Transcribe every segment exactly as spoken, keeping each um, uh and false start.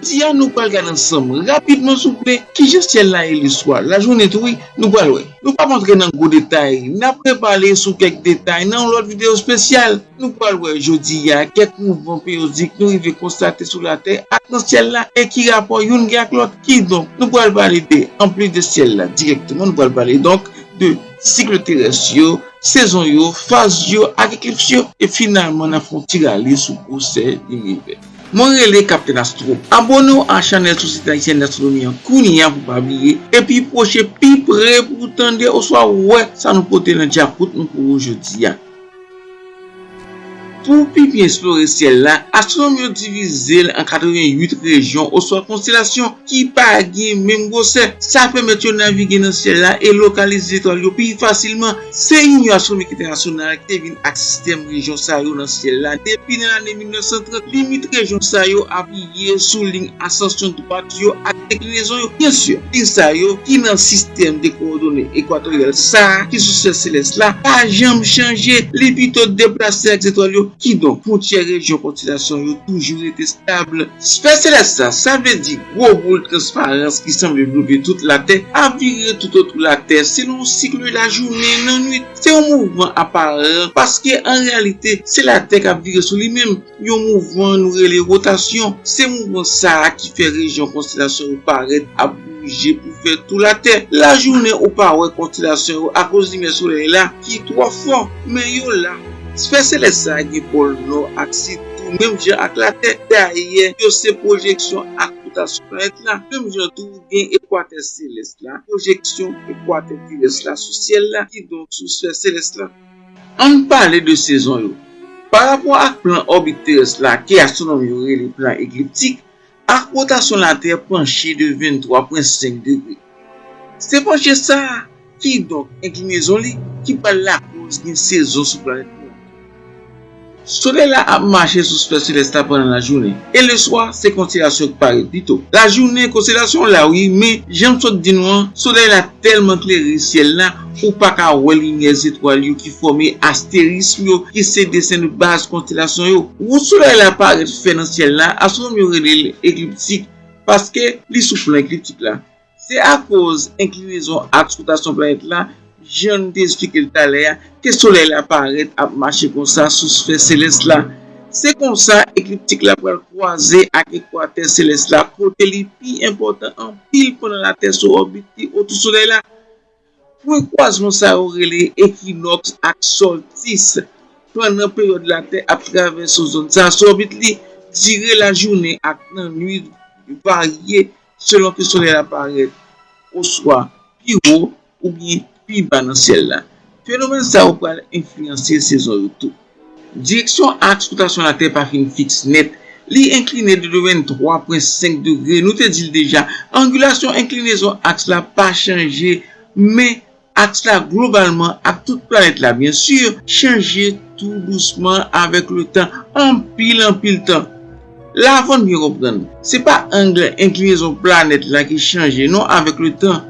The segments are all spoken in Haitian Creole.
Jodi a, nou pral gade ansanm, rapidman souple, kijan syèl la ye leswa, lajounen tou, wi, nou pral wè. Nou p ap antre nan gwo detay, n ap repale sou kèk detay nan yon lòt videyo espesyal. Nou pral wè jodi a kèk mouvman peryodik nou rive konstate sou Latè ak nan syèl la e ki rapò youn gen ak lòt. Kidonk, nou pral pale de, anplis de syèl la dirèkteman, nou pral pale donk de sik terès yo, sezon yo, faz yo ak eklips yo, e finalman n ap fè yon ti rale sou gwosè linivè. Mwen rele Kaptenn Astro. Abòne w a chanèl Sosyete Ayisyèn Dastwonomi an kounye a pou pa bliye, epi pwoche pi pre pou w tande oswa wè sa nou pote nan dyakout nou pou ou jodi a. Pou pi byen eksplore syèl la, astwonòm yo divize l an katreventuit rejyon oswa konstelasyon ki pa gen menm gwosè. Sa pèmèt yo navige nan syèl la e lokalize zetwal yo pi fasilman. Se Inyon Astwonomik Entènasyonal ki te vin ak sistèm rejyon sa yo nan syèl la depi nan lane mil nèf san trant. Limit rejyon sa yo apiye sou liy asansyon dwat yo ak deklinezon yo. Byen si, liy sa yo ki nan sistèm de kowòdone ekwatoryal sa a ki sou syèl selès la pa janm chanje, li pito deplase ak zetwal yo. Kidonk, fwontyè rejyon konstelasyon yo toujou rete estab. Sfè selès la, sa vle di gwo boul transparans ki sanble vlope tout Latè, ap vire toutotou Latè selon sik lajounen, lannwit. Se yon mouvman aparan, paske an reyalite, se Latè k ap vire sou li menm. Yon mouvman nou rele wotasyon. Se mouvman sa a ki fè rejyon konstelasyon yo parèt ap bouje pou fè tou Latè. Lajounen ou pa wè konstelasyon yo akoz limyè solèy la ki twò fò, men yo la. Sfè selès sa a gen pòl nò ak sid tou, menm jan ak Latè. Dayè, yo se pwojeksyon ak wotasyon planèt la, menm jan tou gen ekwatè selès la, pwojeksyon ekwatè terès la sou syèl la, kidonk sou sfè selès la. Ann pale de sezon yo. Pa rapò ak plan òbit terès la, ke astwonòm yo rele plan ekliptik, ak wotasyon Latè panche de venntwa pwen senk degre. Se panche sa a, kidonk enklinezon li, ki pral lakòz gen sezon sou planèt nou an. Solèy la ap mache sou sfè selès la pandan lajounen, e leswa, se konstelasyon ki parèt pito. Lajounen, konstelasyon la wi, men, jan m sot di nou an, Solèy la tèlman klere syèl la, ou pa ka wè limyè zetwal yo ki fòme asterism yo, ki se desen de baz konstelasyon yo. Wout Solèy la parèt fè nan syèl la, astwonòm yo rele l ekliptik, paske li sou plan ekliptik la. Se akoz enklinezon aks wotasyon planèt la, jan n te esplike l talè a, ke Solèy la parèt ap mache konsa sou sfè selès la. Se konsa, ekliptik la pral kwaze ak ekwatè selès la, kote li pi enpòtan anpil pandan Latè sou òbit li otou Solèy la. Pwen kwazman sa yo rele ekinòks ak sòltis. Pandan peryòd Latè ap travèse zòn sa a sou òbit li, dire lajounen ak lannwit varye selon ke Solèy la parèt oswa pi wo oubyen pi ba nan syèl la. Fenomèn sa yo pral enfliyanse sezon yo tou. Direksyon aks wotasyon Latè pa fin fiks nèt. Li enkline de venntwa pwen senk degre. Nou te di l deja, angilasyon enklinezon aks la pa chanje, men aks la globalman, ak tout planèt la byen si, chanje tou dousman avèk letan, anpil, anpil tan. La, fò n byen konprann, se pa ang enklinezon planèt la ki chanje non avèk letan.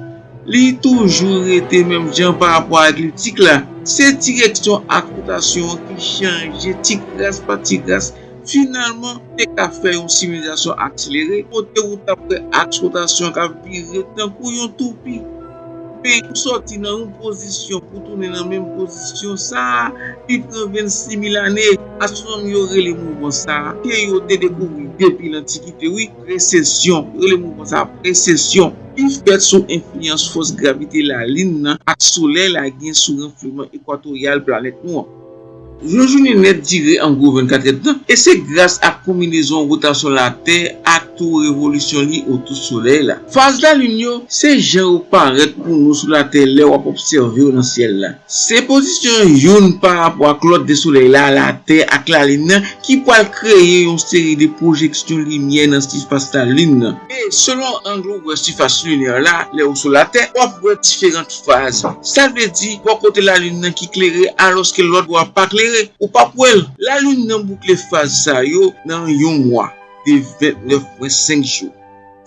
Li toujou rete menm jan pa rapò ak ekliptik la. Se direksyon aks wotasyon an ki chanje ti kras pa ti kras. Finalman, te ka fè yon sivilizasyon akselere, kote ou t ap wè aks wotasyon k ap vire tankou yon toupi. Men pou sòti nan yon pozisyon pou tounen nan menm pozisyon sa a, li pran vennsis mil ane. Astwonòm yo rele mouvman sa a, ke yo te dekouvri depi lantikite, wi, presesyon. Yo rele mouvman sa a presesyon. Li fèt sou enfliyans fòs gravite Lalin nan ak Solèy la gen sou ranfleman ekwatoryal planèt nou an. Yon jounen nèt dire an gwo vennkatrè tan, e se gras ak konbinezon wotasyon Latè ak tou revolisyon li otou Solèy la. Faz Lalin yo, se jan yo parèt pou nou sou Latè lè w ap obsève yo nan syèl la. Se pozisyon youn pa rapò ak lòt de Solèy la, Latè ak Lalin nan ki pral kreye yon seri de pwojeksyon limyè nan sifas Lalin nan. E selon ang ou wè sifas linè la, lè ou sou Latè, w ap wè diferan faz. Sa vle di, bò kote Lalin nan ki klere, alòske lòt bò a pa klere, ou p ap wè l. Lalin nan boukle faz sa yo nan yon mwa de vennèf pwen senk jou.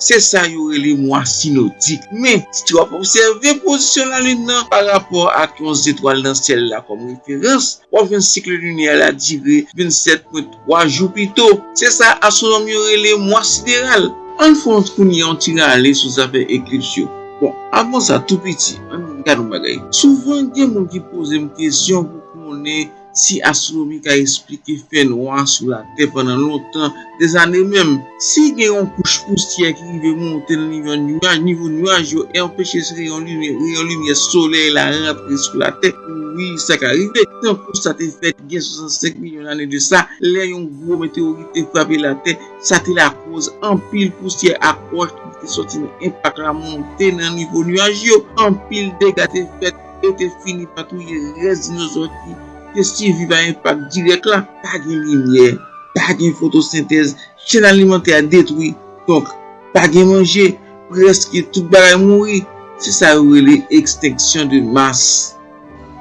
Se sa yo rele mwa sinodik. Men, si w ap obsève pozisyon Lalin nan pa rapò ak yon zetwal nan syèl la kòm referans, w ap jwenn sik linè la dire vennsèt pwen twa jou pito. Se sa astwonòm yo rele mwa sideral. Ann fè yon kounye a yon ti rale sou zafè eklips yo. Bon, avan sa, tou piti, ann gade yon bagay. Souvan, gen moun ki poze m kesyon pou konnen si astwonomi ka eksplike fènwa sou Latè pandan lontan, dèzane menm. Si gen yon kouch pousyè ki rive monte nan nivo nwaj, nivo nwaj yo, e anpeche reyon limyè, reyon limyè solèy la rantre sou Latè, wi, sa ka rive. Tankou sa te fèt gen swasannsenk milyon lane de sa, lè yon gwo meteyorit te frape Latè, sa te lakoz anpil pousyè ak wòch ki te sòti nan enpak la monte nan nivo nwaj yo. Anpil dega te fèt e te fini pa touye rès dinozò ki te siviv a enpak dirèk la. Pa gen limyè, pa gen fotosentèz, chèn alimantè a detwi. Donk, pa gen manje, prèske tout bagay mouri. Se sa yo rele ekstenksyon de mas.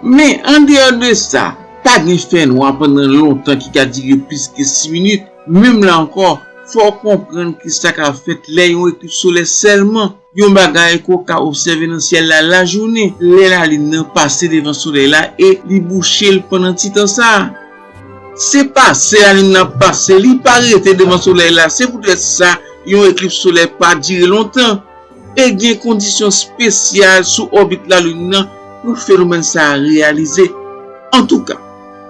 Men, andeyò de sa, pa gen fènwa pandan lontan ki ka dire plis ke sis minit. Menm la ankò, fò w konprann ke sa ka fèt lè yon eklips solè sèlman, yon bagay ke w ka obsève nan syèl la lajounen, lè lalin nan pase devan solèy la e li bouche l pandan ti tan sa a. Se pase lalin nan ap pase, li pa rete devan solèy la. Se poutèt sa, yon eklips solè pa dire lontan. E gen kondisyon espesyal sou òbit lalin nan pou fenomèn sa a reyalize. Antouka,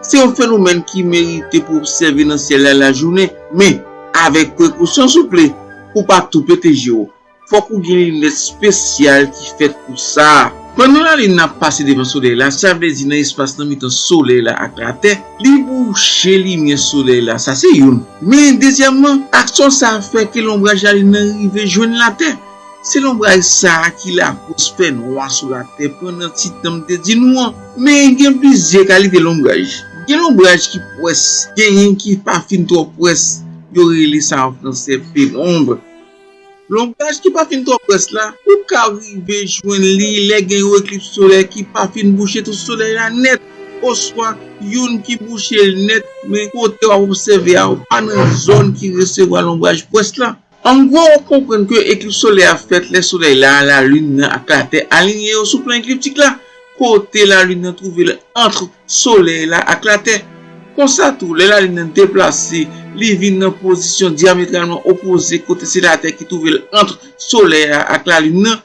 se yon fenomèn ki merite pou obsève nan syèl la lajounen, men avèk prekosyon, souple, pou pa tou pete je w. Fòk ou gen linèt espesyal ki fèt pou sa. Pandan lalin nan ap pase devan solèy la, sa vle di nan espas nan mitan solèy la ak Latè, li bouche limyè solèy la. Sa se youn. Men dezyèmman, aksyon sa a fè ke lonbraj lalin nan rive jwenn Latè. Se lonbraj sa a ki lakoz fènwa sou Latè pandan ti tan m te di nou an. Men gen plizyè kalite lonbraj. Gen lonbraj ki pwès, genyen ki pa fin twò pwès, yo rele sa an fransè pénombre. Lonbraj ki pa fin twò pwès la, ou ka rive jwenn li lè gen yon eklips solè ki pa fin bouche tout solèy la nèt, oswa youn ki bouche l nèt, men kote w ap obsève a, ou pa nan zòn ki resevwa lonbraj pwès la. An gwo, ou konprann ke eklips solè a fèt lè solèy la, lalin nan ak Latè alinye yo sou plan ekliptik la, kote lalin nan twouve l ant solèy la ak Latè. Konsa tou, lè lalin nan deplase, li vin nan pozisyon dyametralman opoze kote se Latè ki twouve l ant solèy la ak lalin nan,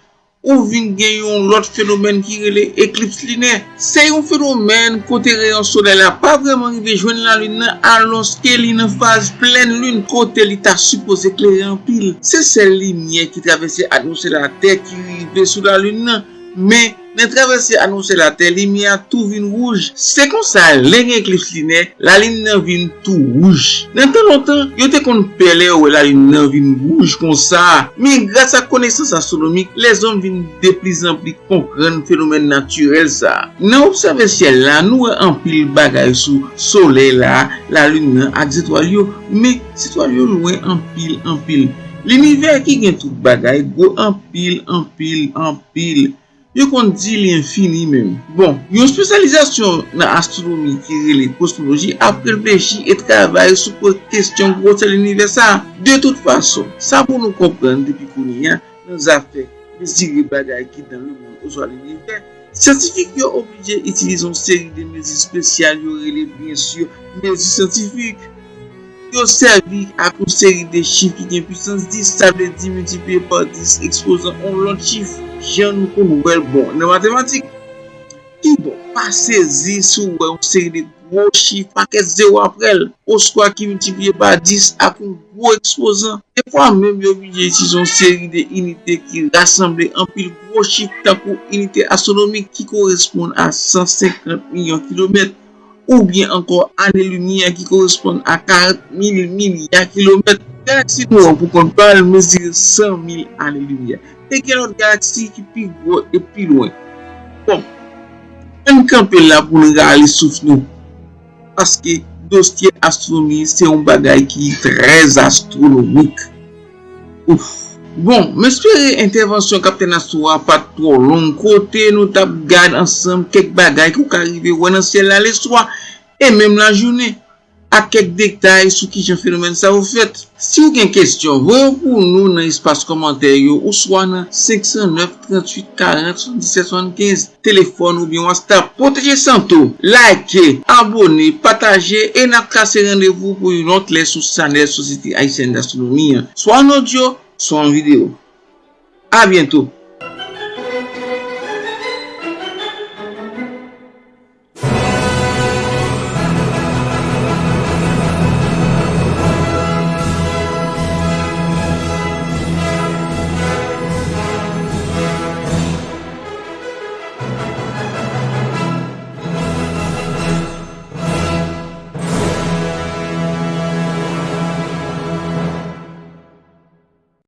ou vin gen yon lòt fenomèn ki rele eklips linè. Se yon fenomèn kote reyon solèy la pa vrèman rive jwenn lalin nan, alòske li nan faz plèn lin, kote li ta sipoze klere anpil. Se sèl limyè ki travèse atmosfè Latè ki rive sou lalin nan. Men, nan travèse atmosfè Latè, limyè a tou vin wouj. Se konsa, lè gen eklips linè, lalin nan vin tou wouj. Nan tan lontan, yo te konn pè lè yo wè lalin nan vin wouj konsa. Men gras ak konesans astwonomik, lèzòm vin deplizanpli konprann fenomèn natirèl sa a. Nan obsève syèl la, nou wè anpil bagay sou solèy la, lalin nan ak zetwal yo, men zetwal yo lwen anpil, anpil. Linivè ki gen tout bagay gwo anpil, anpil, anpil. Yo konn di li enfini menm. Bon, yon espesyalizasyon nan astwonomi ki rele kosmoloji ap reflechi e travay sou kesyon gwosè linivè sa a. De tout fason, sa pou nou konprann depi kounye a nan zafè mezire bagay ki nan lemonn oswa linivè, syantifik yo oblije itilize yon seri de mezi espesyal yo rele, byen si, mezi syantifik. Yo sèvi ak yon seri de chif ki gen pwisans dis, sa vle di miltipliye pa dis, ekspozan yon lòt chif, jan nou konn wè l bon nan matematik. Kidonk, pa sezi si w wè yon seri de gwo chif, pakèt zewo aprè l, oswa ki miltipliye pa dis ak yon gwo ekspozan. Defwa menm, yo oblije itilize yon seri de inite ki rasanble anpil gwo chif, tankou inite astwonomik ki koresponn a san senkant milyon kilomèt, oubyen ankò ane limyè ki koresponn a karant mil milya kilomèt. Galaksi nou an pou kont pa l mezire san mil ane limyè. E gen lòt galaksi ki pi gwo e pi lwen. Bon, ann kanpe la pou n rale souf nou. Paske dosye astwonomi se yon bagay ki trè astwonomik. Ouf. Bon, m espere entèvansyon Kaptèn Astro a pa t twò long, kote nou t ap gad ansanm kèk bagay ke w ka rive wè nan syèl la leswa e menm lajounen, ak kèk detay sou kijan fenomèn sa yo fèt. Si w gen kesyon, voye yo pou nou nan espas kòmantè yo oswa nan senk san nèf, tranntuit, karant, swasanndisèt, swasannkenz, telefòn oubyen WhatsApp. Pwoteje sante w, like, abòne, pataje, e n ap kase randevou pou yon lòt lè sou chanèl Sosyete Ayisyèn Dastwonomi an, swa an odyo, sou yon videyo. A byento.